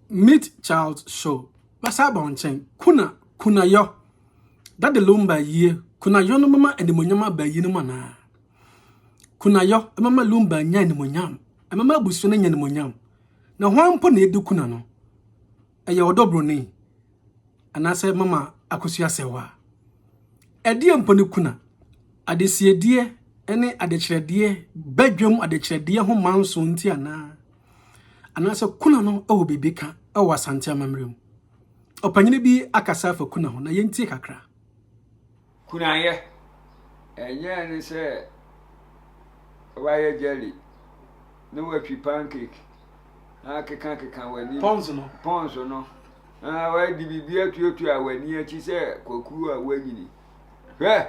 Meet Charles Show. Mɛsan aba wo nkyɛn. Kuna, kunayɔ. Daddy Lumba yie. Kunayɔ no mɛma animuonyam aba yie no mu anaa? Kunayɔ ɛmɛma Lumba nya animuonyam. Ɛmɛma abusua no nya animuonyam. Na hwan mpo na edi kuna no? Ɛyɛ ɔdɔ broni anaasɛ mama akosua sɛwa? Ɛdeɛ mpo ne kuna? Adesiedeɛ ne adekyerɛdeɛ, badwam adekyerɛdeɛ ho manso nti anaa? Anaasɛ kuna no wɔ biribi ka wɔ Asante amammerɛ mu? Ɔpanyini bi akasa afa kuna ho na yɛntie kakra. Kunayɛ, ɛnyɛ ne sɛ wayɛ jelly na watwi pancake na akekakeka w'anim. Pɔnso no. Pɔnso no. Na wadi biribi atuatua w'ani akyi sɛ kwakuo a wanyini. Hwɛ,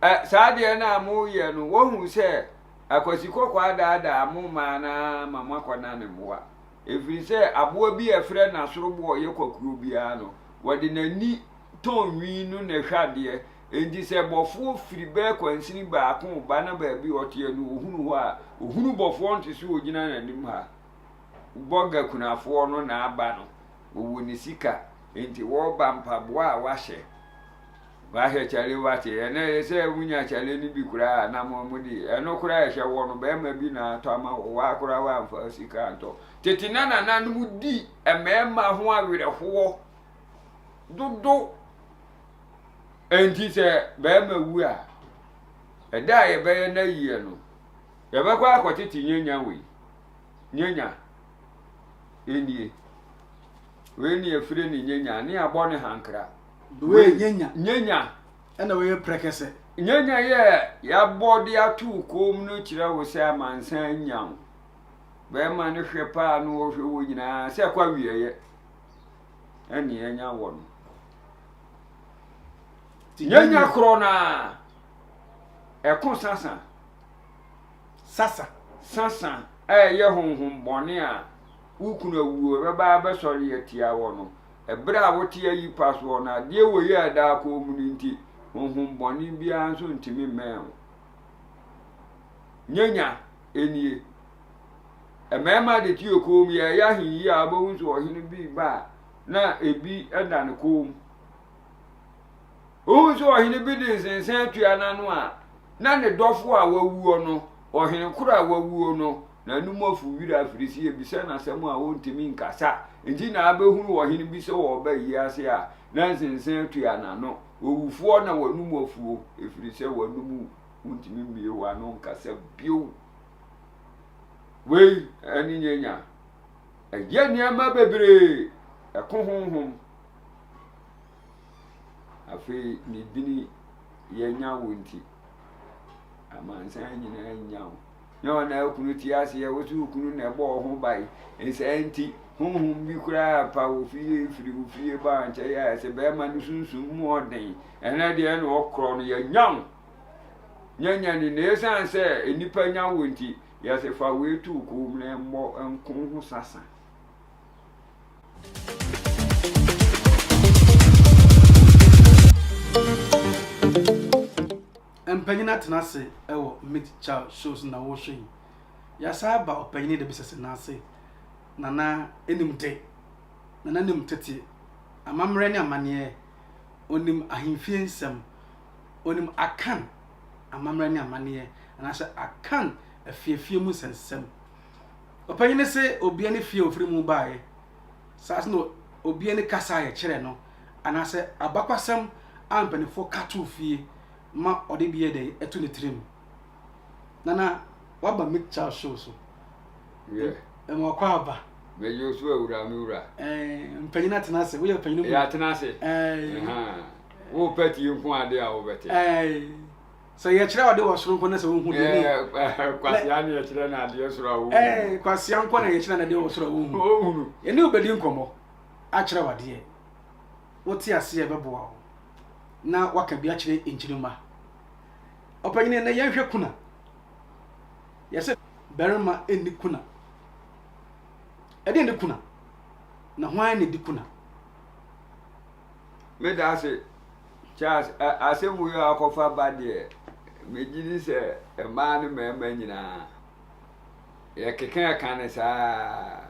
ɛ, saa adeɛ no a moyɛ no, wohu sɛ Akwasi kɔkɔɔ adaadaa mo mmaa no ara ma moakɔnane mmoa. Ɛfiri sɛ aboa bi a ɛfrɛ no asoroboɔ a ɔyɛ kwakuo biara no, wɔde n'ani tɔn nwi no na ɛhwɛ adeɛ. Enti sɛ bɔfoɔ firi bɛyɛ kwansini baako reba na baabi a ɔteɛ no ɔhunu hɔ a, ɔhunu bɔfoɔ no te sɛ ɔgyina n'anim ha. Bɔga kunafoɔ no na aba no, ɔwɔ ne sika, enti wɔreba mpaboa a wahyɛ. Wahwɛ kyale wate ɛnɛ yɛ sɛ wonya kyale no bi koraa na mo mo de ɛno koraa ɛhyɛ wɔ no bɛrima bi na atɔ ama wɔ waa koraa wamfa sika antɔ tete na nananom di mmarima ho awerɛhoɔ dodo enti sɛ bɛrima wu a ɛda a yɛbɛyɛ no ayie no yɛbɛkɔ akɔtete nyanya wei nyanya ɛnie wei ne yɛfire ne nyanya ne abɔ ne hankra Wei nyanya. Nyanya. Ɛna wei yɛ prɛkɛsɛ. Nyanya yɛ yɛabɔ de ato wo kɔn mu no kyerɛ wo sɛ amansan nya wo. Bɛrima no hwɛ paa no ɔhwɛ wɔ nyinaa sɛ kɔ awieɛ ɛne ɛnya wɔ no. Nyanya korɔ no a ɛko sasa. Sasa. Sasa ɛyɛ honhom bɔne a wo kunu awuo ɛbɛba abɛsɔre atia wɔ no. Ɛberɛ a wote ayi pa soɔ no, adeɛ wei a ɛda akɔn mu no nti, honhom bɔne biara nso ntumi mmɛn wo. Nyanya nie. Mmarima de te kɔn mu, yɛyɛ ahenyi a wobɛhu sɛ ɔhene bi ba a, na ebi da ne kɔn mu. Wohu sɛ ɔhene bi de nsensan atua n'ano a, na ne dɔfo a wawuo no, ɔhene koro a wawuo no, N'anom afu wira afiri sɛ yɛbisa no asɛm a ɔntumi nkasa. Enti na abɛhunu ɔhene bi sɛ ɔreba ayie ase a, na nsensan atua n'ano. Owufoɔ na w'anom afuo, ɛfiri sɛ w'anom wontumi mmue w'ano nkasa bio. Wei ne nyanya. Ɛyɛ nneɛma bebree, ɛko honhom. Afei ne dini yɛnya wo nti, amansan nyinaa nya wo. Ne wɔn a okunu te aseɛ, wo so okunu na ɛbɔ wo ho ban. Nsaa nti, honhom bi koraa pa wo fie firi wo fie ba nkyɛn a ɛsɛ bɛrima no sunsum mu ɔden. Ɛnɛ deɛ na ɔkorɔ no yɛnya wo. Nyanya ni na ɛsiane sɛ nnipa nya wo nti, yɛsɛ fa wei to wo kɔn mu na mmɔ nko ho sasa. Mpanyin atena ase wɔ Meet Child shows na wɔhwɛ yi. Yɛasan aba ɔpanyin da bi sɛsɛ n'ase. Nana nim de. Nana nim tete amammerɛ ne amanneɛ. Onim ahemfie nsɛm. Onim Akan amammerɛ ne amanneɛ anaasɛ Akan afiefie mu nsɛnsɛm. Ɔpanyin se obia ne fie a ofiri mu baeɛ. Saa nso na obia ne kasa a yɛkyerɛ no anaasɛ abakwasɛm a mpanimfoɔ ka too fie ma ɔde bi yɛ dɛn ɛto ne tirim. Nana waba Meet Charles show so. Yeah. Ɛma wakɔ aba. Mɛgye wo so awura me wura. Ɛɛ mpanyin atena ase woyɛ panyin mu. Yɛ atena ase. Ɛɛ. Wo pɛ tie nko ade a wobɛte. Ɛɛ. Sɛ yɛkyerɛ ɔde wɔ soro nko na sɛ wohu deɛ ne. Kwasea ne yɛkyerɛ no adeɛ soro a wohu. Ɛɛ kwasea nko na yɛkyerɛ no adeɛ wɔ soro a wohu. Wohunu. Yɛne wo bɛdi nkɔmmɔ akyerɛ wo adeɛ. Wote aseɛ ɛbɛboa wo na woaka bi akyerɛ nkyirimma. Ɔpanyin ɛnɛ yɛnhwɛ kuna. Yɛsɛ barima nni kuna. Ɛdeɛn ne kuna? Na hwan na ɛdi kuna? Meda ase Charles, asɛm wei a akɔfa ba deɛ, megye di sɛ mmaa ne mmarima nyinaa yɛkeka ɛka ne saa.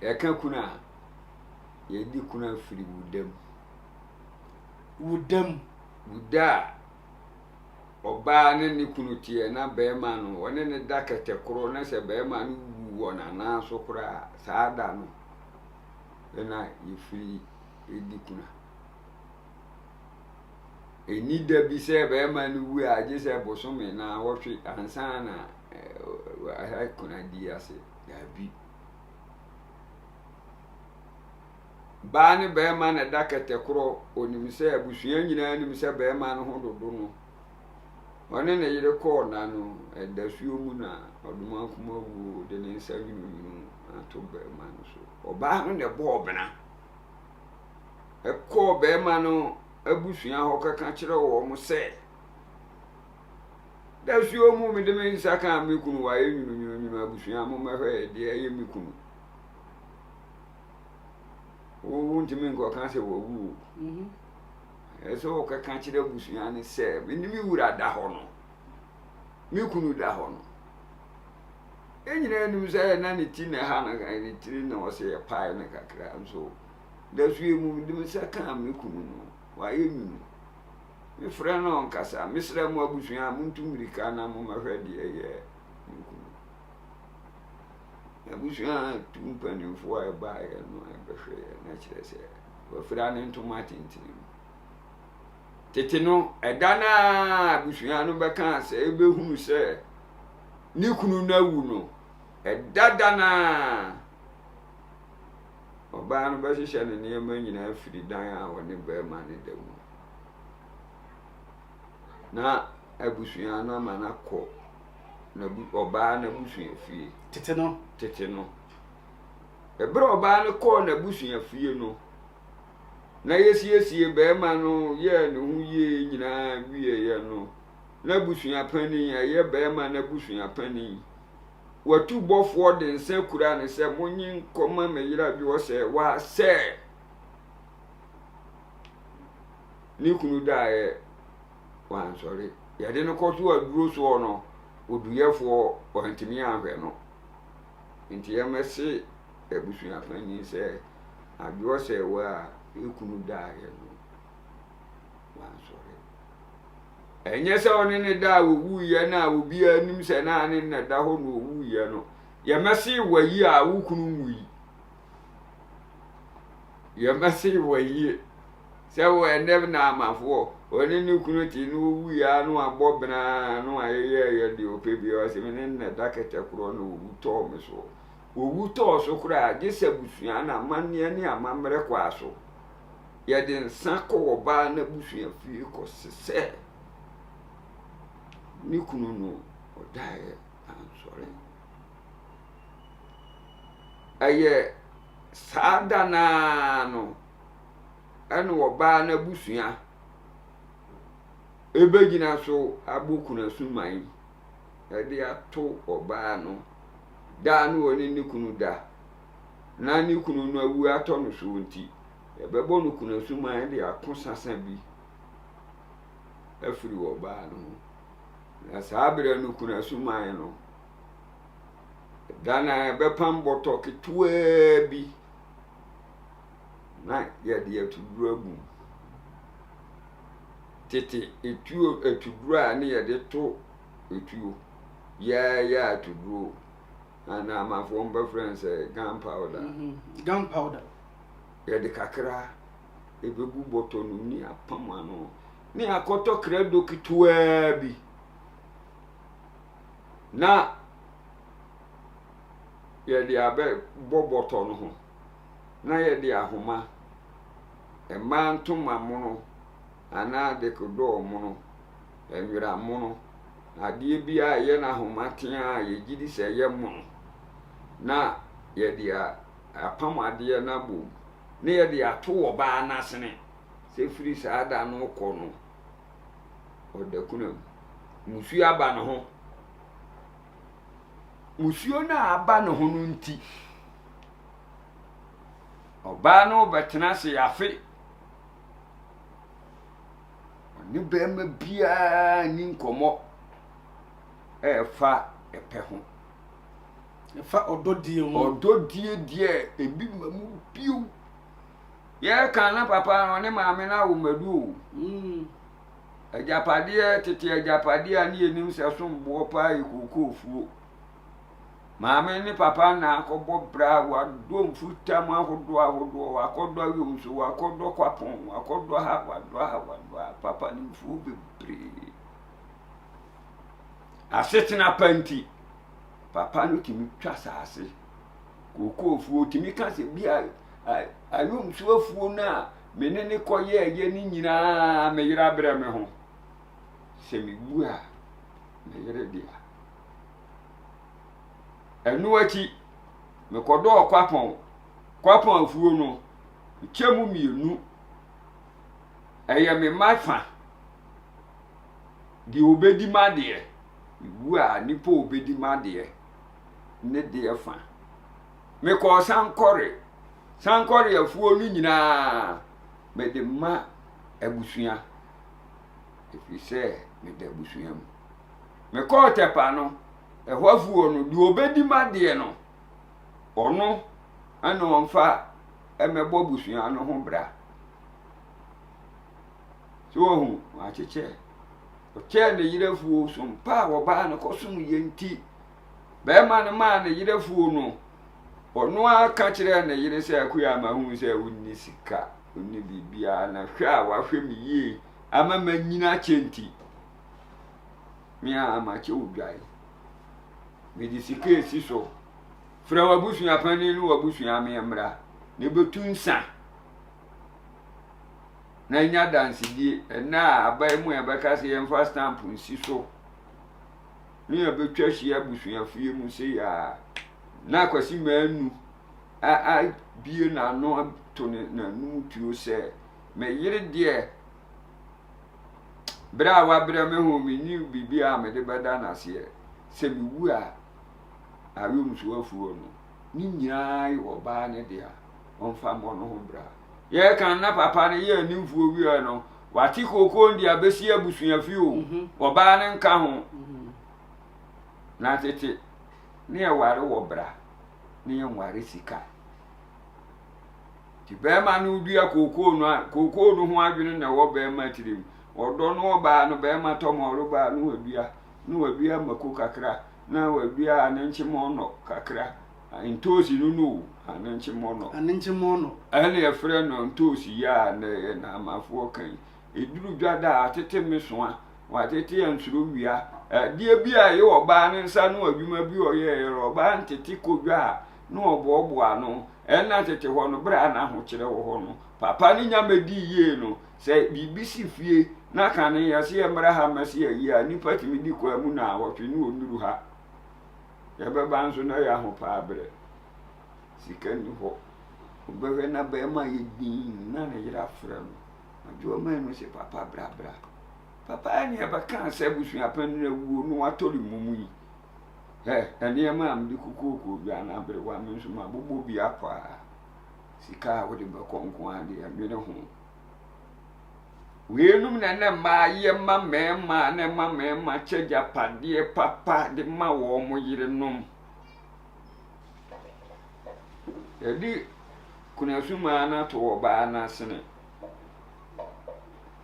Yɛka kuna a, yɛdi kuna firi wuda mu. Wuda mu. Wuda a ɔbaa ne ne kunu teɛ na barima no ɔne ne da kɛtɛ koro na sɛ barima no wu wɔ n'anan so koraa saa da no na yɛfiri di kuna. Ɛnni da bi sɛ barima no wu a gye sɛ bosome na wɔtwe ansa na kuna di ase. Daabi. Baa ne barima na ɛda kɛtɛ korɔ, ɔnim sɛ abusua nyinaa nim sɛ barima no ho dodo no. Ɔne ne yere kɔɔ nna no, ɛdasuo mu na Ɔdomankoma wuo de ne nsa nwununwunu ato barima no so. Ɔbaa no na ɛbɔɔ bena. Ɛkɔɔ barima no abusua hɔ kɛka kyerɛ wɔn sɛ, dasuo mu mede me nsa kaa me kunu wayɛ nwununwununwunu abusua mommɛhwɛ deɛ ɛyɛ me kunu. Wontumi nkɔka sɛ wawu o. Mhm. Ɛsɛ sɛ wɔkɛka kyerɛ abusua no sɛ me ne me wura da hɔ no, me kunu da hɔ no. Yɛn nyinaa nim sɛ na ne ti na ɛha no, ne tiri na ɔsɛ yɛpae no kakra nso. Da so mu mede me nsa kaa me kunu no, wayɛ nwunu. Mefrɛ no ɔnkasa. Mesrɛ mo abusua, montu mmirika na mommɛhwɛ deɛ ɛyɛ me kunu. Abusua tu mpanimfoɔ a ɛbaeɛ no ɛbɛhwɛeɛ na kyerɛ sɛ wafira ne ntoma tentene mu. Tete no, ɛda no a abusua no bɛka sɛ ɛbɛhunu sɛ ne kunu no awu no, ɛda da no a ɔbaa no bɛhyehyɛ ne nneɛma nyinaa firi dan a ɔne barima no da mu. Na abusua no ama no akɔ n'abu ɔbaa no abusuafie. Tete no. Tete no. Ɛberɛ a ɔbaa no kɔɔ n'abusuafie no, na yɛsiesie barima no yɛɛ ne ho yie nyinaa wieeɛ no, n'abusua panin, ɛyɛ barima no abusua panin, watu bɔfoɔ de nsa kura no sɛ monye nkɔma me yere adwoɔ sɛ wasɛ ne kunu daeɛ wansɔre. Yɛde no kɔto aduro soɔ no, oduyɛfoɔ wantumi anhwɛ no. Nti yɛmɛse abusua panin sɛ adwoɔ sɛ wɔ a ekunu daeɛ no wansɔre. Ɛnyɛ sɛ ɔne ne da a wɔwuiɛ no a obiara nim sɛ na ne nna da hɔ na ɔwuiɛ no. Yɛmɛse wayi a wo kunu nwui. Yɛmɛse wayie. Sɛ wɔ ɛnnɛ Naamafoɔ, ɔne ne kunu te na ɔwuiɛ ara na wabɔ bena ara na wayeyɛɛyɛ deɛ ɔpɛ biara, ɔse me ne no na ɛda kɛtɛ korɔ na ɔwu tɔɔ me soɔ. Ɔwu tɔɔ so koraa a, gye sɛ abusua no amanneɛ ne amammerɛ kwaa so. Yɛde nsa kɔ ɔbaa no abusua fie kɔse sɛ ne kunu no ɔdaeɛ ansɔre. Ɛyɛ saa da no ara no ɛna ɔbaa no abusua ɛbɛgyina so abɔ kunasuman ɛde ato ɔbaa no da no ɔne ne kunu da na ne kunu no awu atɔ no so nti ɛbɛbɔ no kunasuman de ako sasa bi afiri ɔbaa no ho na saa berɛ no kunasuman no da na ɛbɛpam bɔtɔ ketewaa bi na yɛde atuduro agu mu. Tete etuo atuduro a ne yɛde to etuo yɛɛyɛ atuduro anaa amafoɔ mbɛfrɛ no sɛ gun powder. Mm-hmm. Gun powder. Yɛde kakra ebegu bɔtɔ no mu ne apam ano ne akɔtɔ krado ketewaa bi na yɛde abɛbɔ bɔtɔ no ho. na yɛde ahoma, mmaa ntoma mono anaa dekodɔɔ mono, nwera mono, adeɛ biara a ɛyɛ no ahoma tea a yɛgye di sɛ ɛyɛ mono na yɛde apam adeɛ no abom na yɛde ato ɔbaa no asene sɛ firi saa da no rekɔ no ɔda kuna mu. Musuo aba ne ho. Musuo no a aba ne ho no nti, Ɔbaa no rebɛtena ase afe. Ɔne barima biara nni nkɔmmɔ ɛrefa ɛpɛ ho. Ɛfa ɔdɔ die ho. Ɔdɔ die deɛ ebi ma mu bio. Yɛka na papa no ɔne maame no awo mmadu o. Mm. Agyapadeɛ, tete agyapadeɛ a ne yɛnim sɛ som boɔ paa yɛ kookoofuo. Maame ne papa na akɔbɔ bra, wadɔ mfutam ahodoɔ ahodoɔ, wakɔdɔ ayomso, wakɔdɔ kwapɔn, wakɔdɔ ha, wadɔ ha, wadɔ ha. Papa ne mfuo bebree. Asetena pa nti, papa no tumi twa saase. Kookoofuo tumi ka sɛ bi a ayomso afuo no a me ne ne kɔyɛɛyɛ no nyinaa me yere abrɛ me ho. Sɛ mewu a, me yere dea. Ɛno akyi, mekɔdɔɔ Kwapɔn. Kwapɔn afuo no, mekyɛ mu mmienu. Ɛyɛ me mma fa. Deɛ ɔbɛdi m'adeɛ, mewu a, nipa a ɔbɛdi m'adeɛ ne deɛ fa. Mekɔɔ Sankɔre. Sankɔre afuo no nyinaa, mede ma abusua, ɛfiri sɛ meda abusua mu. Mekɔɔ Tɛpa no, ɛhɔ afuo no, deɛ ɔbɛdi m'adeɛ no, ɔno na ɔmfa mmɛbɔ abusua no ho bra. So wahu, wakyekyɛ. Ɔkyɛɛ ne yere afuo so mpa a ɔbaa no kɔsom yɛ nti, bɛrima no maa ne yere afuo no, ɔno ara ka kyerɛɛ ne yere sɛ, Akua, mahu sɛ wonni sika, wonni biribiara, na hwɛ a wahwɛ me yie ama manyini akyɛ nti, Me ara makyɛ wo dwae. Mede sika esi so. Frɛ w'abusua panin ne w'abusua meɛ mmra na ɛbɛtu nsa na anya adansedie. Ɛnna a aban mu a yɛbɛka sɛ yɛmfa stamp nsi so ne yɛbɛtwa ahyia abusua fie mu sei a na Akwasi Manu abie n'ano ato ne n'anum tuo sɛ me yere deɛ Berɛ a wabrɛ me ho, menni biribiara a mede bɛda no aseɛ. Sɛ mewu a, ayomso afuo no, ne nyinaa yɛ ɔbaa no dea, ɔmfa mmɔ no ho bra. Yɛreka na papa no yɛ animfuo wieɛ no, wate kookoo no de abɛsi abusua fie o, mhm. ɔbaa no nka ho. Mhm. Na tete ne yɛware wɔ bra, ne yɛnware sika. Nti bɛrima no dua kookoo no a, kookoo no ho adwene na ɛwɔ bɛrima tirim. Ɔdɔ no ɔbaa no, bɛrima tɔ ma ɔrebaa no wadua, na wadua mako kakra, na wadua anenkye mɔnɔ kakra. Ntoosi no no o, anenkye mɔnɔ. Anenkye mɔnɔ. Ɛna yɛfrɛ no ntoosi yi a na ɛyɛ Naamafoɔ ka yi. Ɛduru dwa da a, atete mmesoa, watete ansuro wia. Adeɛ bi a ɛyɛ ɔbaa no nsa ano adwuma bi a ɔyɛeɛ no, ɔbaa ntete kɔ dwa a, na ɔboaboa ano. Ɛnna tete hɔ no, berɛ a na ahokyerɛ wɔ hɔ no, papa no nya mmɛdii yie no, sɛ biribi si fie na kane yɛse yɛmmra ha mmɛse ayie a, nnipa tumi di kwan mu naawɔtwe ne ɔnnuru ha. Yɛbɛba nso na ɛyɛ ahopaa berɛ. Sika nni hɔ. Wobɛhwɛ na barima yɛ dinn na ne yere afrɛ no. Adwoa Manu se, Papa bra bra. Papa ɛne ɛbɛkaa sɛ abusuapanin awuo na watɔre mum yi. Hɛ, nneɛma a mede kokookoo dwa no aberewa me nso mabobɔ bi akɔ a, sika a wode bɛkɔ nko ara deɛ nwene ho. Weinom na na mmaa yɛ ma mmarima na ɛma mmarima kyɛ agyapadeɛ papa de ma wɔn yerenom. Yɛde kunasumaa no ato ɔbaa no asene.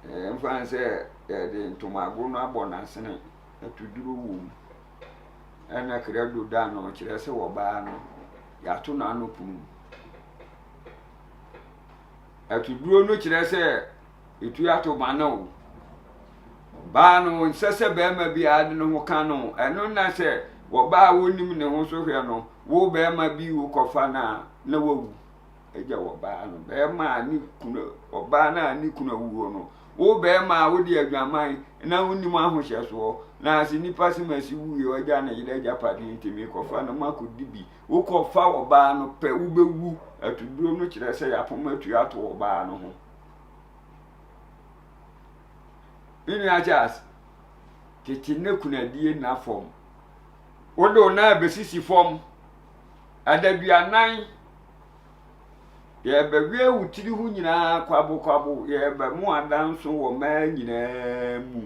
Ɛmfa ne sɛ yɛde ntomago no abɔ n'asene. atuduro wɔ mu, ɛna krado da ano kyerɛ sɛ ɔbaa no yɛato no ano pono mu. Atuduro no kyerɛ sɛ ɛtu ato ma no o. Ɔbaa no nsɛ sɛ bɛrima biara de ne ho ka no. Ɛno na sɛ ɔbaa a wɔnim ne ho so hwɛ no, wo bɛrima bi wokɔfa no a na wawu. Agya ɔbaa no, bɛrima a ne kunu, ɔbaa no a ne kunu awuo no, Wo barima a wode adwaman na wonnim ahohyɛsoɔ, na sɛ nipa semasi wuiɛ wagya ne yere agyapadeɛ nti mekɔfa no makɔdi bi. Wokɔfa ɔbaa no pɛ wobɛwu. Atuduro no kyerɛ sɛ yɛapoma atua ato ɔbaa no ho. Me nua Charles, tete ne kunadie nna fam. Wode wo nan bɛsisi fam adaduanan Yɛrebɛwea wo tiri ho nyinaa kwabokwabo, yɛrebɛmo adanso wɔ mmaa nyinaa mu.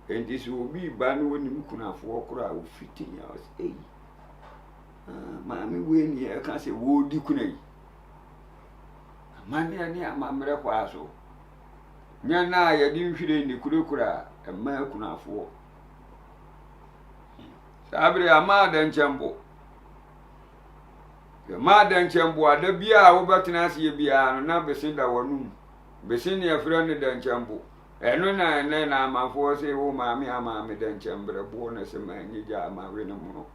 Enti sɛ obi reba na onim kunafoɔ koraa a, ofiti a ɔsɛ ei. Ah, maame wei ne yɛka sɛ wɔredi kuna yi. Amanneɛ ne amammerɛ kwaa so. Nyɛ nna a yɛde nhwiren ne kurakura mmaa akunafoɔ. Saa bere ama adɛnkyɛmbo. Yɛma adɛnkyɛmbo a da biara a wobɛtena aseɛ biara no na bese da w'anum. Bese ne yɛfrɛ no dɛnkyɛmbo. Ɛno na ɛnɛ na amanfoɔ se wo maame a maame dɛnkyɛmbrɛboɔ na sɛ manyɛ gya a mawe no mono.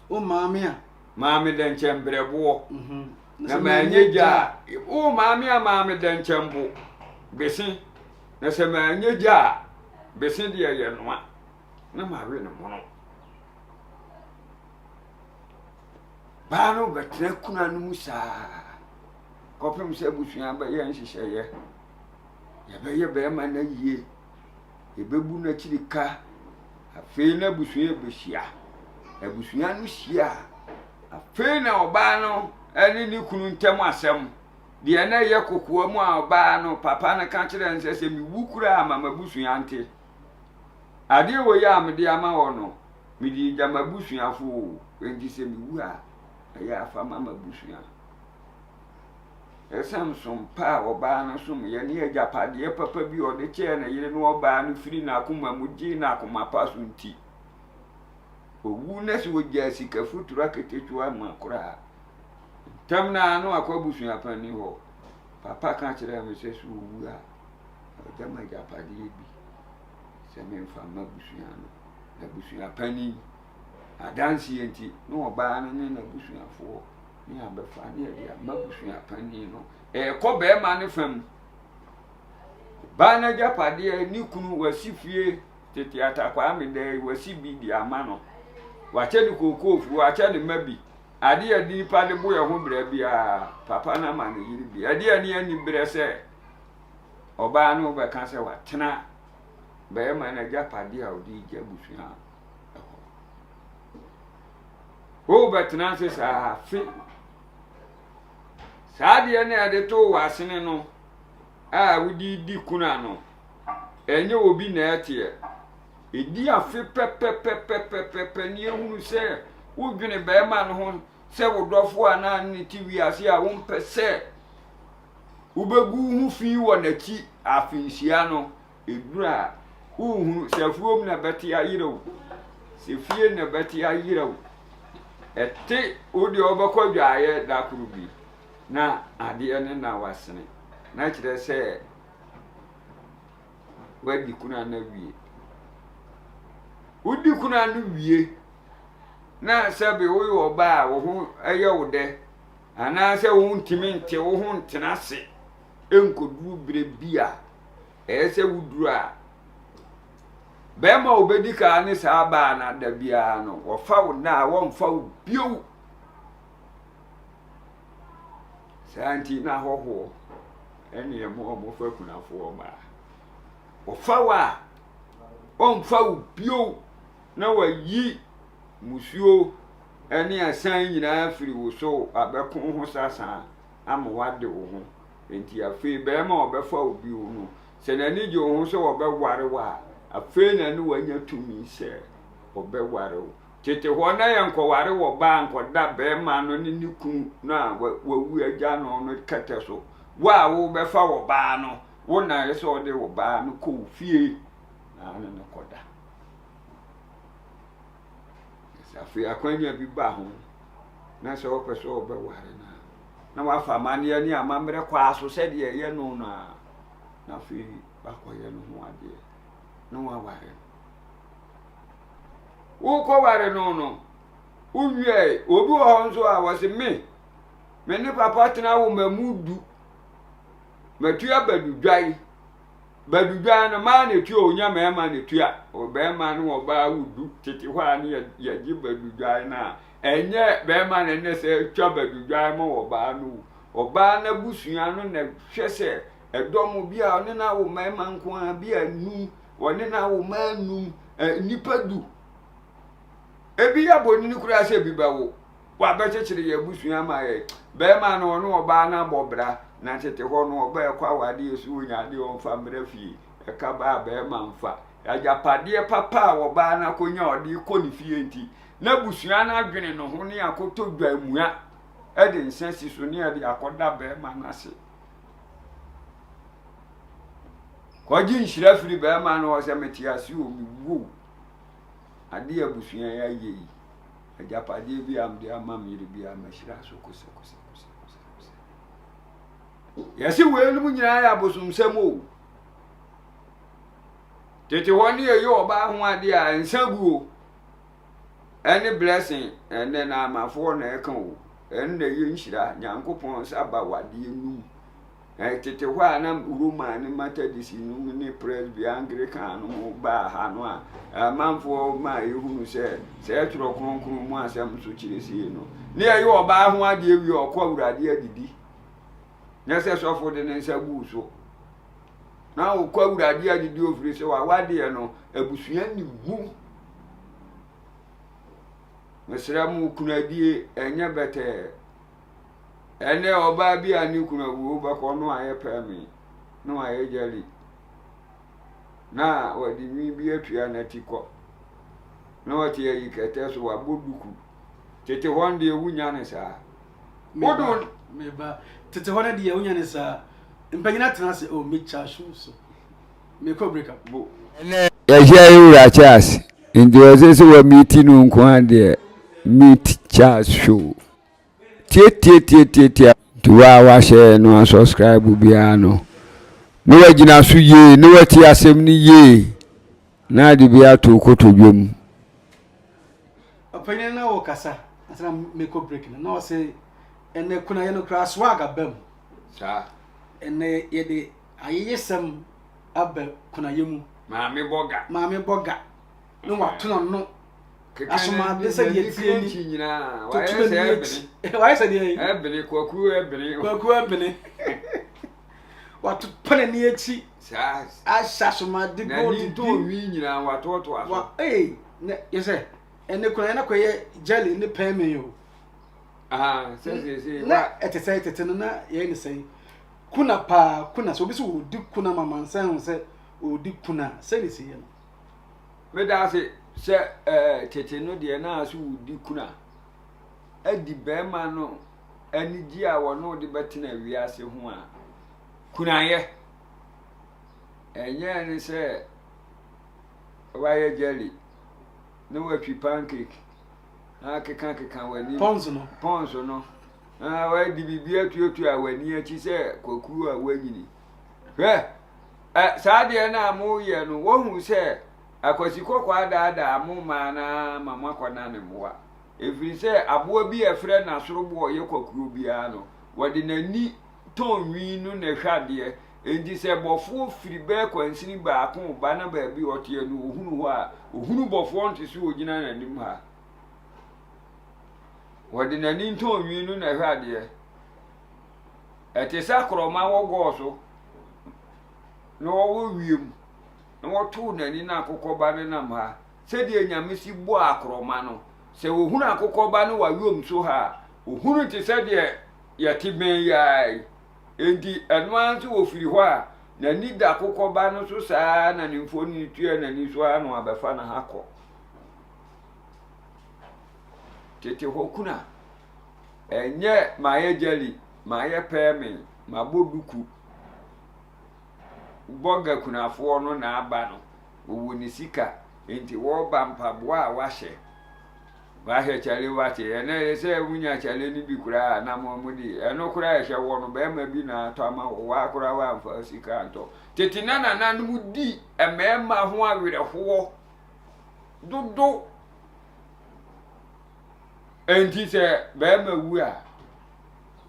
Wo maame a. Maame dɛnkyɛmbrɛboɔ. Mhm. Na manyɛ gya a. Wo maame a maame dɛnkyɛmbo bese na sɛ manyɛ gya a bese deɛ yɛ noa na mawe no mono. Baa no bɛtena kuna no mu saa kɔpem sɛ abusua bɛyɛ nhyehyɛeɛ. Yɛbɛyɛ bɛrima no ayie, yɛbɛbu no akyiri ka. Afei na abusua bɛhyia. Abusua no hyia a, afei na ɔbaa no ne ne kunu ntam asɛm. Deɛ na ɛyɛ kokoa mu a ɔbaa no papa no ka kyerɛ no sɛ sɛ mewu koraa ma m'abusua nte. Adeɛ wei a mede ama wɔ no, mede regya m'abusuafo o, enti sɛ mewu a, ɛyɛ afa ma m'abusua. Ɛsiane som pa a ɔbaa no somyɛ ne agyapadeɛ papa bi a ɔde kyɛɛ ne yere no ɔbaa no firi n'akoma mu gyee no akoma pa so nti, owu na sɛ ɔgyaa sika futuro aketewa ma koraa ntɛm no ara na wakɔ abusua panin hɔ. Papa ka kyerɛɛ me sɛ sɛ ɔwu a, ɔgya me agyapadeɛ bi sɛ memfa mma abusua no. Na abusua panin adanseɛ nti na ɔbaa no ne n'abusuafoɔ ne abɛfa ne yɛde ama abusua panin no. Ɛrekɔ barima no fam. Baa no agyapadeɛ ne kunu wasi fie tete atakwaa me dɛ wasi bi de ama no. Wakyɛ ne kookoofuo, wakyɛ ne mma bi. Adeɛ a nipa de bo yɛ ho brɛ biara, papa no ama ne yere bi. Ɛdeɛ ne ani berɛ sɛ ɔbaa no bɛka sɛ watena barima no agyapadeɛ a ɔde gya abusua hɔ. Wobɛtena ase saa afe. Saa adeɛ no a yɛde too w'asene no a wode di kuna no, ɛnyɛ obi na ɛteɛ. Ɛdi afe pɛpɛpɛpɛpɛpɛ ne ehunu sɛ wodwene barima no ho sɛ wo dɔfo anaa ne te wiase a wompɛ sɛ wobɛgu wo ho fi wɔ n'akyi afenhyia no. Ɛduru a, wonhunu sɛ afuom na ɛbɛte ayerɛ wo, sɛ fie na ɛbɛte ayerɛ wo. Ɛte wo deɛ wobɛkɔ adwaeɛ da koro bi na adeɛ no na wasene na kyerɛ sɛ woadi kuna no awie. Wodi kuna no wie na sɛbe woyɛ ɔbaa a wo ho yɛ wo dɛ anaasɛ wontumi nte wo ho ntena ase nkɔduru berɛ bi a ɛyɛ sɛ woduru a, bɛrima a obedi kan ne saa baa no ada biara no, wɔfa wo nna a wɔmfa wo bio. Saa nti na ahɔhoɔ ɛne ɛmo a wɔfa kunafoɔ mmaa. Wɔfa wo a, wɔmfa wo bio na wɔayi musuo ne asan nyinaa firi wo so abɛko ho sasa ama woade wo ho. Enti afei barima a ɔbɛfa wo bio no, sɛ n'ani gye wo ho sɛ ɔbɛware wo a, afei na ne wanya tumi sɛ ɔbɛware wo. Tete hɔ na yɛnkɔware wɔ baa nkɔda barima no ne ne kunu no a wawu agya no no kɛtɛ so. Wo a wobɛfa wɔ baa no, wo na ɛsɛ sɛ ɔde wo baa no kɔ wo fie na ne no kɔda. Sɛ afei akwanya bi ba ho na sɛ wopɛ sɛ ɔbɛware no a, na wafa amanneɛ ne amammerɛ kwaa so sɛdeɛ ɛyɛ no no a, na afei wakɔyɛ no ho adeɛ na waware no. Wokɔware no no, wowiae, obi wɔ hɔ nso a wɔse me, me ne papa tena wo ma mu du, matua badudwan. Badudwan no, maa na etua onya mmarima na etua, ɔbarima ne ɔbaa wo du tete hɔ a ne yɛgye badudwan no a, Ɛnyɛ bɛrima na ɛnɛ sɛ twa badudwan ma ɔbaa no o. Ɔbaa no abusua no na hwɛ sɛ ɛdɔm bi a ɔne no awo mmarima nko ara bi a num, ɔne no awo mmaa num, nnipa du. Ebi yɛ bonini koraa sɛ ebi bɛwo. Wabɛkyekyere yɛn abusua ama yɛn. Bɛrima no ɔne ɔbaa no abɔ bra na tete hɔ no ɔbaa ɛkɔ awadeɛ so ɔnya adeɛ ɔmfa mmra fie. Ɛka baa bɛrima mfa. Agyapadeɛ papa a ɔbaa no akɔnya ɔde kɔ ne fie nti. Na abusua no adwene ne ho ne akɔtɔ dwamua de nsa si so ne ɛde akɔda bɛrima no ase. Kɔgye nhyira firi bɛrima no hɔ sɛ mete ase o, mewu o. Adeɛ abusua yi ayɛ yi, agyapadeɛ bi a mede ama me yere bi a mahyira so kosɛkosɛkosɛkosɛ. Yɛse weinom nyinaa yɛ abosomsɛm o. Tete hɔ ne yɛyɛ ɔbaa ho adeɛ a nsa gu o. Ɛne blessing ɛnɛ na amafoɔ na ɛka o. Ɛno na ɛyɛ nhyira Nyankopɔn nsa ba wadeɛ no mu. Tete hɔ a na Roma ne Methodist nom ne Presby Anglican nom baa ha no a amanfoɔ ma yɛhunu sɛ sɛ twerɛ kronkron mu asɛm nso kyerɛ sie no ne yɛyɛ ɔbaa ho adeɛ wie ɔkɔ awurade adidi. Nyɛ sɛ sɔfo de ne nsa guu so na ɔkɔ awurade adidi ofiri sɛ wawadeɛ no abusua nim mu. Mesrɛ mo kunadie ɛnyɛ bɛtɛɛ. Ɛnɛ ɔbaa bi a ne kunu awu wobɛkɔ no ayɛ pɛmi na wayɛ gyali na wɔde nwi bi atua n'ati kɔ na wɔte ayi kɛtɛ so wabɔ duku tete hɔ no deɛ wonya ne saa. Meba, meba. Tete hɔ no deɛ wonya ne saa. Mpanyin atena ase, oh, metwa show so. Mekɔ break up. Bo. Ɛnɛ yɛhyia yɛ wura Charles nti ɔsɛ sɛ wa meet no nko ara deɛ meet Charles show tietietietietie nti wa wahyɛ no asubscribe biara no na wagyina so yie na wati asɛm no yie na ade bi ato kotodwe mu. Ɔpanyin na ɔkasa ansa na mekɔ break no na ɔsɛ ɛnɛ kunayɛ no koraa swag aba mu. Saa. Ɛnɛ yɛde ayeyesɛm aba kunayɛ mu. Maame bɔ ga. Maame bɔ ga. Na wato n'ano. Asomade sɛ deɛ tie ni. Toto n'ani akyi. Wayɛ sɛ deɛ yi. Ɛbene kwaku ɛbene. Kwaku ɛbene. Wato pa n'ani akyi. Saa. Ahyɛ asomade gold bi. N'ani ntɔn nwi nyinaa watoatoa so. Wa ee na yɛ sɛ ɛnɛ kunayɛ no akɔyɛ jelly ne pɛɛmɛn o. Ah, sɛ sɛ sɛ. Na ɛte sɛ tete no na yɛyɛ ne sɛn. Kuna paa kuna sɛ obi sɛ ɔdi kuna ma mansan ho sɛ ɔdi kuna sɛ ne si yɛ no. Meda ase sɛ ɛɛ tete no deɛ na ase wodi kuna adi bɛrima no anigye a wɔne wode bɛtena wiase ho a kunayɛ ɛnyɛ ne sɛ wayɛ jelly na watwi pancake na akekakeka w'ani pɔnso no pɔnso no na wadi biribi atuatua w'ani akyi sɛ kwaku a wanyini hwɛ ɛ saa deɛ no a moyɛ no wohu sɛ akwasi kɔkɔɔ adaadaa mo mmaa no ara ma moakɔna ne mmoa ɛfiri sɛ aboa bi a ɛfrɛ no asoroboɔ ɔyɛ kwakuo biara no wɔde n'ani tɔn nwi no na ɛhwɛ adeɛ enti sɛ bɔfoɔ firi bɛɛ kwansini baako ba na baabi ɔteɛ no ɔhunu hɔ a ɔhunu bɔfoɔ nte sɛ ɔgyina n'anim ha Wɔde n'ani ntɔnwi no na ɛhwɛ adeɛ. Ɛte sɛ akorɔma wɔ gɔɔ so na ɔwɔ wiem na wɔtoo n'ani na akokɔba no nam ha. Sɛdeɛ Nyame si bɔɔ akorɔma no, sɛ ɔhunu akokɔba no wɔ awiem so ha a, ɔhunu te sɛ deɛ yɛte bɛn yi ara yi. Enti ɛno ara nso ɔfiri hɔ a, n'ani da akokɔba no so saa na ne mfonini tua n'ani so ara na wabɛfa no ha kɔ. Tete hɔ kuna. Ɛnyɛ mayɛ jelly, mayɛ pɛɛme, mabɔ duku. Bɔga kunafoɔ no na aba no, wɔwɔ ne sika, nti wɔreba mpaboa a wahyɛ. Wahyɛ kyale wate, ɛnɛ yɛ sɛ wonya kyale no bi koraa na mo mo de, ɛno koraa ɛhyɛ wɔ no bɛrima bi na atɔ ama wɔ, waa koraa wamfa sika antɔ. Tete na nananom di mmarima ho awerɛhoɔ dodo. Enti sɛ barima wu a,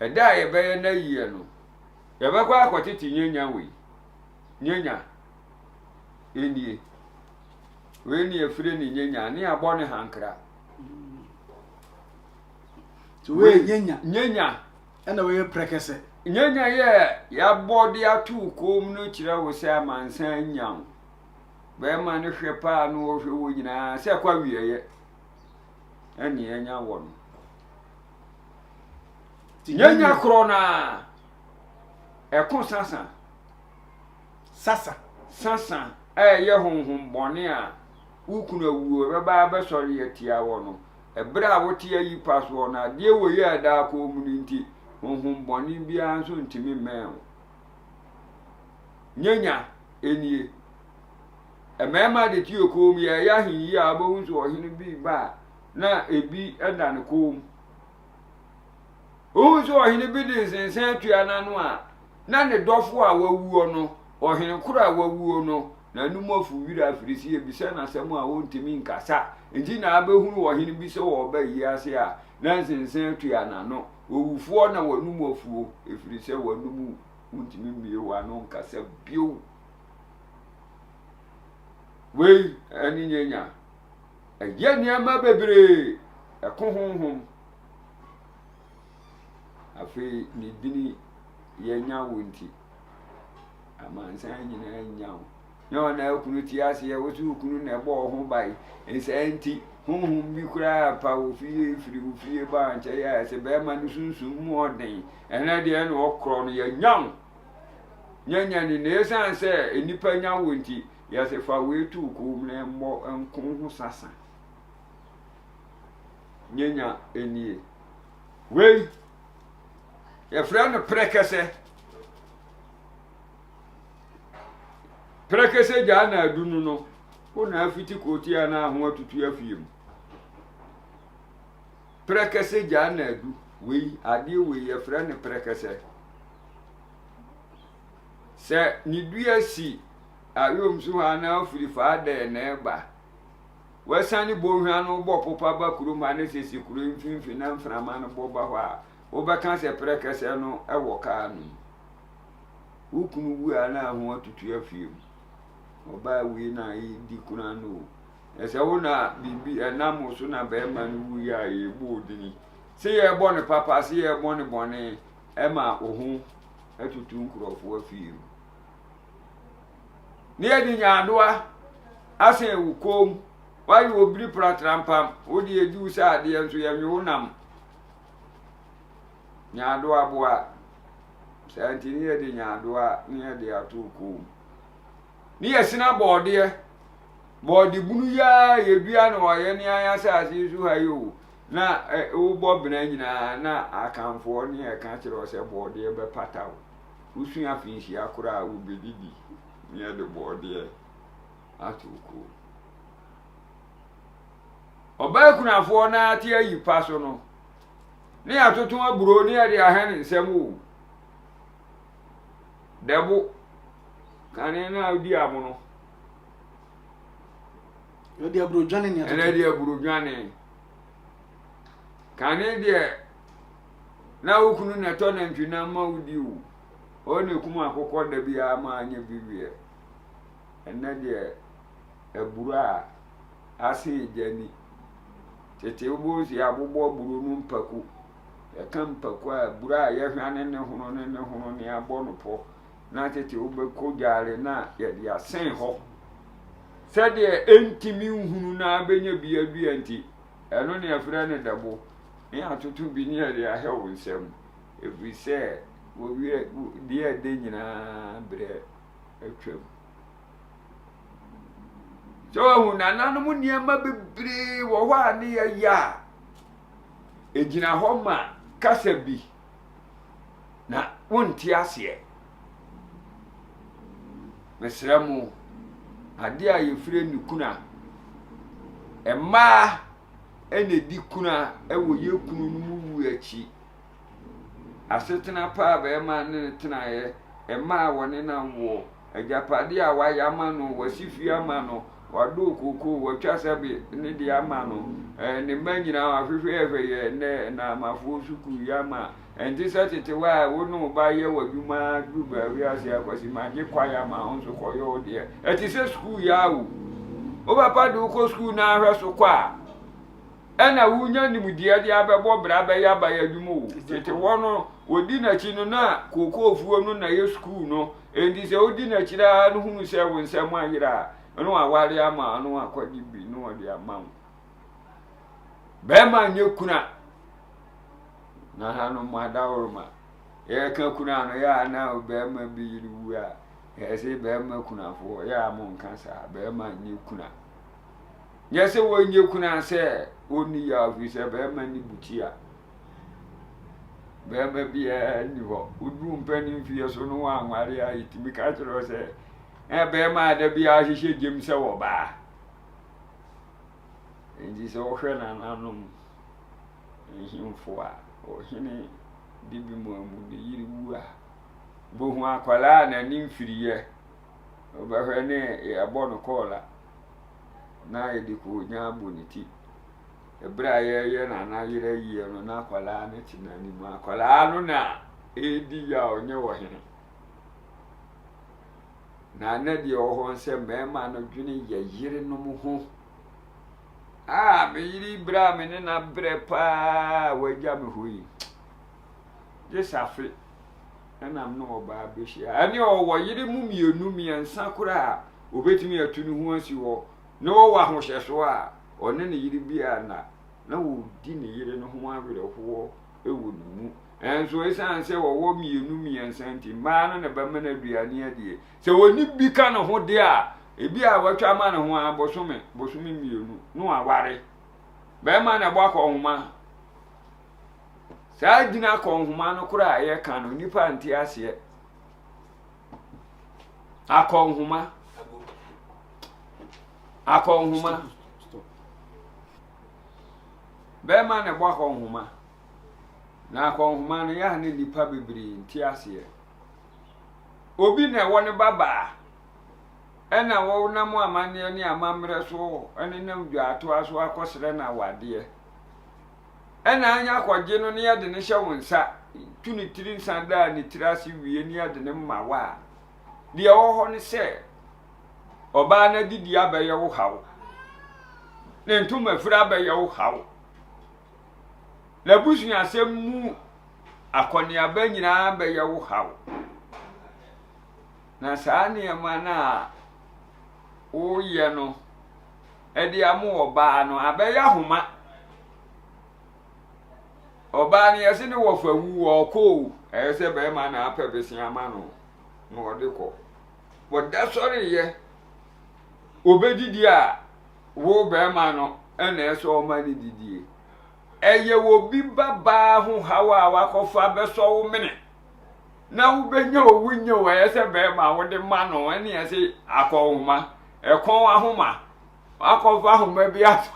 ɛda a yɛbɛyɛ n'ayie no, yɛbɛkɔ akɔtete nyanya wei. Nyanya nie. Wei ne yɛfrɛ ne nyanya ne abɔ ne hankra. Wei nyanya. Nyanya. Ɛna wei yɛ prɛkɛsɛ. Nyanya yɛ yɛabɔ de ato kɔn mu no kyerɛ wo sɛ amansan nya wo. Bɛrima no hwɛ paa na ɔhwɛ wɔ nyinaa sɛ ɛkɔ awieɛ ɛne ɛnya wɔ no. Nyanya korɔ no a ɛko sasa. Sasa. Sasa a ɛyɛ honhom bɔne a wo kunu awuo ɛbɛba abɛsɔre atia wɔ no. Ɛberɛ a wote ayi pa soɔ no, adeɛ wei a ɛda akɔn mu no nti, honhom bɔne biara nso ntumi mmɛn wo. Nyanya nie. Mmarima de te kɔn mu, yɛreyɛ ahenyi a wobɛhu sɛ ɔhene bi reba a, na ebi da ne kɔn mu. Wohu sɛ ɔhene bi de nsensan atua n'ano a, na ne dɔfo a wawuo no, ɔhene koro a wawuo no, n'anom afu wira afiri sɛ yɛbisa no asɛm a ɔntumi nkasa. Nti na abɛhunu ɔhene bi sɛ ɔreba yi ase a, na nsensan atua n'ano. Owufoɔ na w'anom afuo, ɛfiri sɛ w'anom wontumi mmue w'ano nkasa bio. Wei ɛne nyanya. Ɛyɛ nneɛma bebree, ɛko honhom. Afei ne dini yɛnya wo nti, amansan nyinaa nya wo. Nyɛ ɔna okunu te aseɛ, wo so okunu na ɛbɔ wo ho ban. Nsaa nti, honhom bi koraa pa wo fie firi wo fie ba nkyɛ yɛ a sɛ bɛrima no sunsum mu ɔden. Ɛnɛ deɛ na ɔkorɔ no yɛnya wo. Nyanya ni na ɛsiane sɛ nnipa nya wo nti, yɛse fa wei to wo kɔn mu na ɛmmɔ nko ho sasa. Nyanya nie. Wei, yɛfrɛ no prɛkɛsɛ. Prɛkɛsɛ gyaa na adu no no, wo na afiti kootia na ho atutu afie mu. Prɛkɛsɛ gyaa na adu, wei, adeɛ wei yɛfrɛ no prɛkɛsɛ. Sɛ ne dua si ayom so hɔ anaa ofiri faa dɛn na ɛba. Wasiane bɔnhwa no bɔ popa ba kurom ha ne sɛ si kuro yi mfimfini na mframa no bɔ ba hɔ a, wobɛka sɛ prɛkɛsɛ no wɔ kaa no mu. Wo kunu wu a na ho atutu afie mu. Ɔbaa wei na ɛdi kunu ano o. Ɛsɛ wo na biribi ɛnam wo so na bɛrima no wuiɛ a yɛbɔ odini. Sɛ yɛbɔ no papa, sɛ yɛbɔ no bɔne, ɛma wo ho atutu nkurɔfoɔ afie mu. Ne yɛde nyaadoa asɛn wo kɔn mu. Woayɛ obiri pratrampam, wode adi wo sɛ adeɛ nso yɛnwe wo nam. Nyaadoa boa. Saa nti ne yɛde nyaadoa ne yɛde ato wo kɔn mu. Ne yɛsena bɔɔdeɛ. Bɔɔde bunu yi ara yɛdua no wɔ yɛn ne asase yi so ha yi o. Na wobɔ bena nyinaa na akanfoɔ ne yɛka kyerɛ wo sɛ bɔɔdeɛ bɛpata wo. Wosua afinhyia koraa a wobɛdidi ne yɛde bɔɔdeɛ ato wo kɔn mu. Ɔbaa kunafoɔ no ara te ayi pa so no, ne yɛatoto aburo ne yɛde ahɛn nsɛm o. Dɛbo, kane no a wodi amono. Ɛde aburo dwane ne atoto. Ɛnɛ de aburo dwane. Kane deɛ na wo kunu na ɛtɔ nantwinam ma wodi o. Ɔno na ekum akokɔ da biara ma anyɛ bi wiɛ. Ɛnɛ deɛ aburo a ase egya ni. Tete wobɛhu sɛ yɛabobɔ aburo no mpaku. Yɛka mpaku a aburo a yɛhwane ne hono ne ne hono ne abɔ no pɔ. Na tete wobɛkɔ gyaare na yɛde asɛn hɔ. Sɛdeɛ ɛntumi nhunu na abɛnya bi adua nti, ɛno ne yɛfrɛ no dɛbo. Ne yɛatoto bi ne yɛde ahɛ wo nsam. Ɛfiri sɛ wɔwerɛ deɛ ɛdɛ nyinaa berɛ atwam. Sɛ wahu nananom nneɛma bebree wɔ hɔ a ne yɛyɛ a, ɛgyina hɔ ma kasa bi na wonte aseɛ. Mesrɛ mo, adeɛ a yɛfrɛ no kuna, mmaa na ɛdi kuna wɔ yɛn kununom wu akyi. Asetena pa a barima ne no tenaeɛ, mma a wɔne no awoɔ, agyapadeɛ a wayɛ ama no, wasi fie ama no, wadɔ kookoo, watwa sɛbe ne deɛ ama no, ɛɛ ne mma nyinaa wahwehwɛhwɛ yɛ nnɛ nnamafoɔ sukuu yi ama. Ɛnte sɛ tete hɔ a wo ne wo ba yɛ w'adwuma duru baabi ase akwasi magye kwae ama wo nso kɔyɛ wo deɛ. Ɛte sɛ sukuu yi ara o. Wo papa de wo kɔ sukuu na ahwɛ so kɔ a, ɛna wonya nimdeɛ de abɛbɔ bra bɛyɛ abayɛ adwuma o. Tete hɔ no, wɔdi n'akyi no na kookoofuo no na ɛyɛ sukuu no. Enti sɛ wodi n'akyiri ara no hunu sɛ wo nsɛm ayera a, na waware ama wo na wakɔgye bi na ɔde ama wo. Bɛrima nyɛ kuna. Na hanom adaworoma. Yɛka kuna no yɛ a na bɛrima bi yere wu a, yɛse bɛrima kunafoɔ yɛ a monka saa, bɛrima nyɛ kuna. Nyɛ sɛ wɔnyɛ kunu a sɛ ɔnni yaw firi sɛ bɛrima ne bukyia. Bɛrima biara nni hɔ. Woduru mpanin mfeɛ so no wanware a yɛtumi ka kyerɛ wo sɛ ɛ bɛrima a da biara hyehyɛ gyam sɛ wɔbaa. Nti sɛ wohwɛ nananom nhemfo a ɔhene de bi mu amu ne yere wu a bohu akwadaa a n'ani mfiriyɛ wobɛhwɛ ne yɛabɔ no kɔɔla na yɛde koogyan abɔ ne ti. Ɛberɛ a yɛreyɛ Nana yerɛ ayie no, na akwadaa no te n'anim. Akwadaa no na ɛredi yaw, nyɛ ɔhene. Na na deɛ ɔwɔ hɔ sɛ mmarima no dwene yɛ yerenom ho. A me yere berɛ a me ne no abrɛ paa a wagya me hɔ yi, gye safe ɛna me ne ɔbaa bɛhyia. Ɛne ɔwɔ yere mu mmienu mmiɛnsa koraa a obetumi atu ne ho asi hɔ na ɔwɔ ahohyɛsoɔ a, ɔne ne yere bi a na na ɔredi ne yere no ho awerɛhoɔ wɔ ne mu. Nanso ɛsiane sɛ wɔwɔ mmienu mmiɛnsa nti, mmaa no na bɛma no aduane adie. Sɛ wɔne bi ka ne ho deɛ a, ebi a watwa ama ne ho ara bosome, bosome mmienu na waware. Bɛrima na ɛbɔ akɔnhoma. Saa gyina akɔnhoma no koraa a yɛka no, nnipa nte aseɛ. Akɔnhoma. Akɔnhoma. Bɛrima na ɛbɔ akɔnhoma. Na akɔnhoma no yɛ a na nnipa bebree nte aseɛ. Obi na ɛwɔ ne babaa ɛna wɔnam amanneɛ ne amammerɛ so ɛnenam dwaatoa so akɔsrɛ no awadeɛ. Ɛna anya akɔgye no na yɛde no hyɛ wo nsa, tu ne tiri nsa da ne tiri ase wie na yɛde no ma wo a, deɛ ɛwɔ hɔ ne sɛ, ɔbaa no adidi abɛyɛ wo haw, ne ntoma fira abɛyɛ wo haw, n'abusuasɛm mu akɔneaba nyinaa bɛyɛ wo haw. Na saa nneɛma no a woyɛ no de ama ɔbaa no abɛyɛ ahoma. Ɔbaa no yɛse ne wɔfa wu ɔkɔ o, ɛyɛ sɛ bɛrima na apɛ bese ama no na ɔde kɔ. Wɔda sɔreyɛ, obɛdidi a wo bɛrima no ɛna ɛsɛ ɔma ne didie. Ɛyɛ obi babaa ho haw a wakɔfa bɛsɔ wo mene na wobɛnya o wonya o ɛyɛ sɛ bɛrima a wode ma no ɛne ɛse akɔnhoma ɛkɔn ahoma wakɔfa ahoma bi ato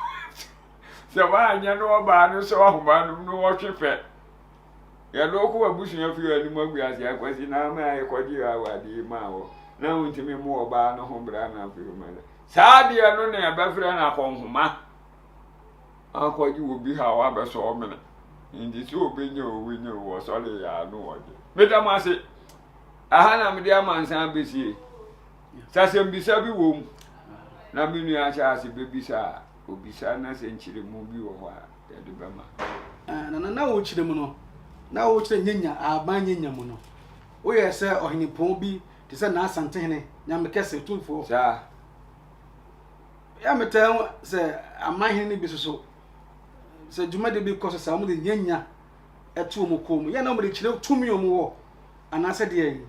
sɛ woanyɛ no ɔbaa no sɛ ahoma no no wɔtwe pɛ yɛde wokɔ w'abusua fie anim agu ase akwasi na ama yɛkɔgye awadeɛ maa wɔ na wontumi mo ɔbaa no ho bra na afei ma saa deɛ no na yɛbɛfrɛ no akɔnhoma akɔgye obi haw abɛsɔ ɔmene nti sɛ obɛnya o wonya o wɔsɔre yɛ ano ɔgye meda mo ase aha na mede amansan bɛsie sɛ asɛmbisa bi wɔ mu na me nua ahyɛ ase bɛbisa a obisa na sɛ nkyerɛmu bi wɔ hɔ a yɛde bɛma nana na wokyerɛ mu no na wokyerɛ nyanya ahaban nyanya mu no woyɛ sɛ ɔhenepɔn bi te sɛ n'asantehene nyame kɛse tumfoɔ saa Yɛ a metaa hu sɛ aman hene no bi soso sɛ dwumadi bi kɔ so saa wɔde nyanya to wɔn kɔn mu. Yɛ na wɔde kyerɛ tumi wɔn wɔ anaasɛ deɛ yi.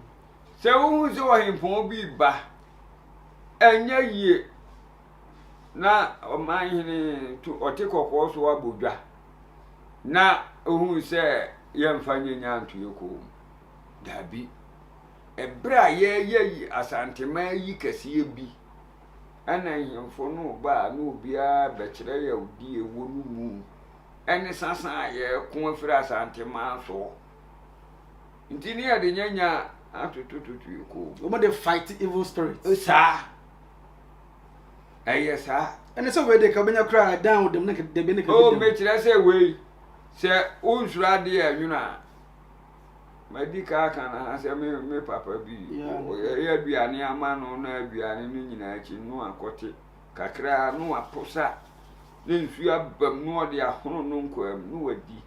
Sɛ wohu sɛ ɔhempɔn bi reba, ɛnyɛ yie na ɔman hene to ɔte kɔkɔɔ so abɔ dwa na ohu sɛ yɛmfa nyanya nto yɛ kɔn mu. Dabi. Ɛberɛ a yɛreyɛ Asanteman yi kɛseɛ bi Ɛna nhemfo no reba a na obiara bɛkyerɛ yawdi a ɛwɔ no mu ɛne sasa a yɛreko afiri Asanteman soɔ. Nti ne yɛde nyanya atotototo yɛ kɔn mu. Wɔn de fight evil spirit. Saa. Ɛyɛ saa. Ɛne sɛ wei de ka wobɛnya koraa dan wo dɛm ne dabi ne ka bi dɛm. O mekyerɛ sɛ wei sɛ wonsuro adeɛ a ɛnwono a Madi ka aka no ha sɛ me me papa bi yɛyɛ aduane ama no na aduane no nyinaa akyi no akɔte kakra no aposa na nsuo aba mu na ɔde ahono no nkwaa mu na wadi.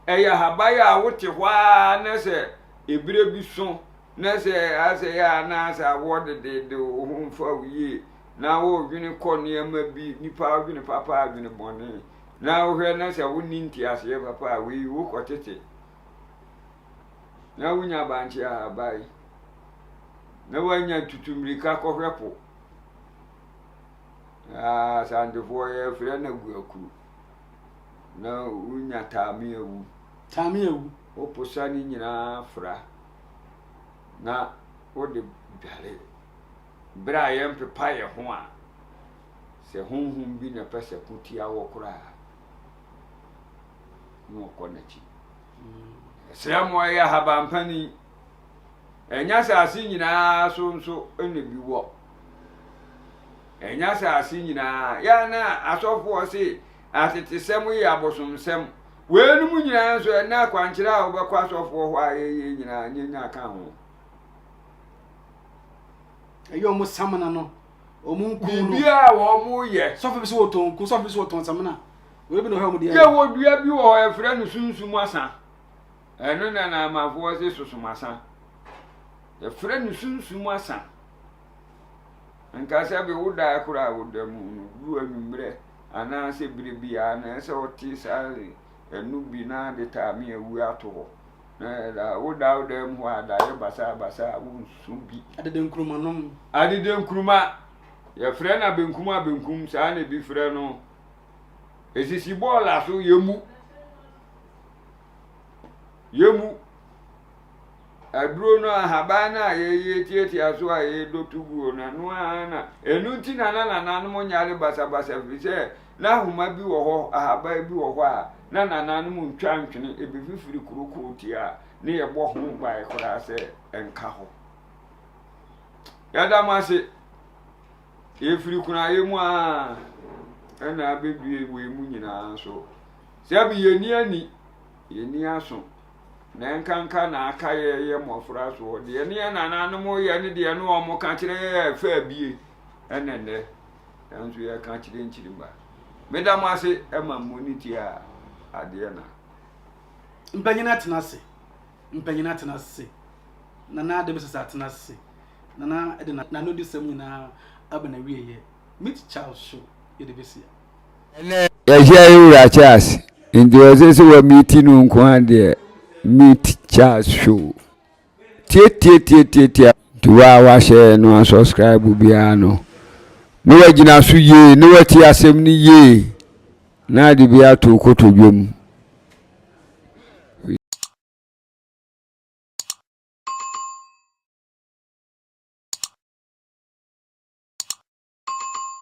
Ɛyɛ ahaban a wote hɔ ara na sɛ ebire bi so na sɛ asɛ yɛ a na asɛ awoɔ dedeede wo ho mfa wo yie na wodwene kɔ nneɛma bi nipa adwene papa adwene bɔne na wohwɛ na sɛ wonni nteaseɛ papa a wei wokɔtete na wonya bankye ahaban na woanya tutu mmirika kɔhwɛ po. Asantefoɔ yɛfrɛ no aguakuru. Na wonya taame awu. Taame awu. Woposa ne nyinaa fra na wode dware. Berɛ a yɛmpepa yɛ ho a, sɛ honhom bi na ɛpɛ sɛ ko tia wɔ koraa na ɔkɔ n'akyi. Ɛsrɛ mo ɛyɛ ahabanpani. Ɛnyɛ asase nyinaa so nso na bi wɔ. Ɛnyɛ asase nyinaa. Yɛ na asɔfoɔ se atetesɛm yɛ abosomsɛm. Weinom nyinaa nso ɛnɛ akwankyerɛ a wobɛkɔ asɔfoɔ hɔ a yɛyɛ nyinaa nyɛ nya ka ho. Ɛyɛ wɔn samina no, wɔn nku no. Biribiara a wɔn yɛ. Sɔfo bi so wɔtɔn nku, sɔfo bi so wɔtɔn samina. Wei bi na ɔhɛ wɔn deɛ. Yɛ wɔ dua bi wɔ hɔ yɛfrɛ no sunsum asa. Ɛno na Naamafoɔ se sosomasa. Yɛfrɛ no sunsum asa. Nka sɛ bi wo daa koraa a woda mu no, duru anwummerɛ anaasɛ berɛ biara na ɛsɛ ɔte saa ɛno bi na de taame awu ato hɔ. Na ɛda woda wo dan mu hɔ a daeɛ basaa basaa wonso bi. Adede nkuruma nom. Adede nkuruma. Yɛfrɛ no abenkum abenkum saa na ebi frɛ no. Esisi bɔɔla so yɛmu. Yɛmu aduro no ahaban no a yɛtiatia so a yɛdɔ to guo no ɛno ara na ɛno nti na na nananom nyare basabasa firi sɛ na ahoma bi wɔ hɔ ahaban bi wɔ hɔ a na nananom ntwa ntwene ɛbɛfifiri korokoro tia a ne yɛbɔ ho ban koraa sɛ ɛnka hɔ. Yɛda mo ase. Yɛfiri kunayɛ mu a ɛna abɛdue wei mu nyinaa nso. Sɛbi yɛnni ani, yɛnni aso, na ɛnkanka na aka yɛyɛ mmɔfra soɔ. Deɛ ne yɛn nananom yɛ ne deɛ ne wɔn ka kyerɛ yɛ ɛfɛ abie ɛna nnɛ nanso yɛka kyerɛ nkyirimma. Meda mo ase ɛma mo ne tia adeɛ na. Mpanyin atena ase, mpanyin atena ase, Nana Adebisesa atena ase, Nana de n'anodisɛm nyinaa aba n'awieeɛ. Meet Charles Show yɛde bɛsi ha. Ɛnɛ yɛhyia yɛ wura Charles nti ɔsɛ sɛ wa meeti no nko ara deɛ meet Charles show tietietietietie nti wa a wahyɛ no asubscribe biara no ne wagyina so yie ne wati asɛm no yie na ade bi ato kotodwam.